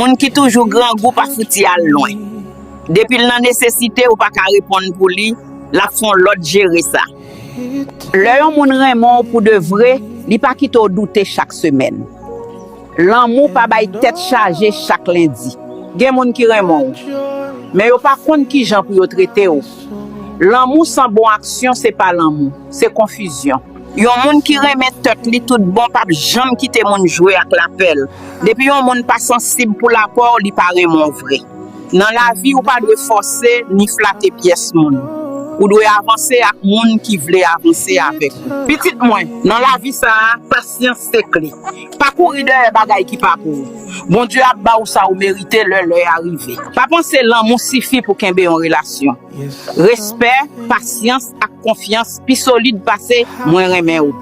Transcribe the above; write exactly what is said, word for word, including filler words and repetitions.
Moun ki toujou grangou pa fouti al lwen. Depi l nan nesesite, ou pa ka reponn pou li, l ap fè yon lòt jere sa. Lè yon moun renmen w pou de vre, li pa kite w doute chak semèn. Lanmou pa bay tèt chaje chak lendi. Gen moun ki renmen w, men yo pa konn kijan pou yo trete w. Lanmou san bon aksyon se pa lanmou, se konfizyon. Yon moun ki renmen tèt li tout bon p ap janm kite moun jwe ak lapèl. Depi yon moun pa sansib pou lapè w, li pa renmen w vre. Nan lavi, ou pa dwe fòse ni flate pyès moun. Ou dwe avanse ak moun ki vle avanse avèk ou. Pitit mwen, nan lavi sa a, pasyans se kle. Pa kouri dèyè bagay ki pa pou ou. Bondye ap ba ou sa ou merite lè lè a rive. Pa panse lanmou sifi pou kenbe yon relasyon. Respè, pasyans ak konfyans pi solid pase "mwen renmen ou".